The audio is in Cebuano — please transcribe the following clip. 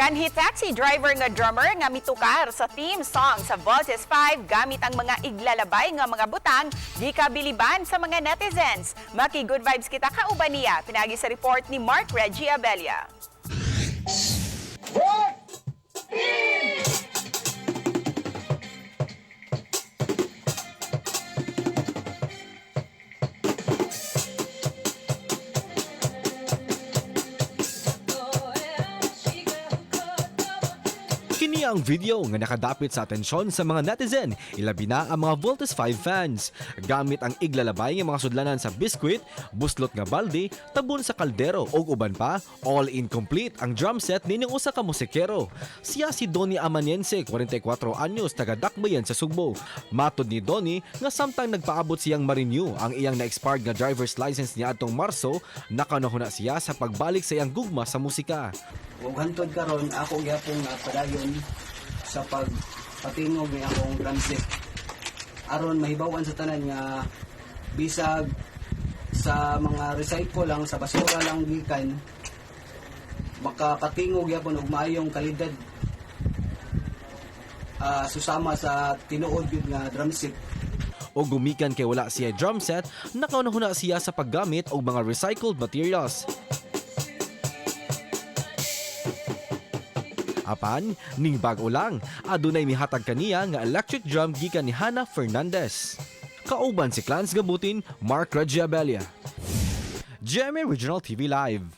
Kanhi taxi driver nga drummer nga mitukar sa theme song sa Voltes 5 gamit ang mga iglalabay nga mga butang gikabiliban sa mga netizens. Maki good vibes kita kauban niya pinagi sa report ni Mark Reggie Abella. Kini ang video nga nakadapit sa atensyon sa mga netizen, ilabi na ang mga Voltes 5 fans. Gamit ang iglalabay nga mga sudlanan sa biskwit, buslot nga balde, tabon sa kaldero ug uban pa, all incomplete ang drum set nining usa ka musikero. Siya si Donny Amaniense, 44 anyos, taga Dakbayan sa Sugbo. Matod ni Donny nga samtang nagpaabot siyang ma-renew ang iyang na-expired nga driver's license niadtong Marso, nakanahuna siya sa pagbalik sa iyang gugma sa musika. Ug hantod karon ako gyapon nga padayon sa pagpatingog ni akong drum set aron mahibaw-an sa tanan nga bisag sa mga recycle lang, sa basura lang gikan, makapatingog gyapon og maayong kalidad, susama sa tinuod gyud nga drum set. O gumikan kay wala siya drum set, nakaunahuna siya sa paggamit og mga recycled materials. Apan, ning bag-o lang, adunay mihatag kaniya nga electric drum gikan ni Hannah Fernandez. Kauban si Clans Gabutin, Mark Regiabelia. GMA Regional TV Live.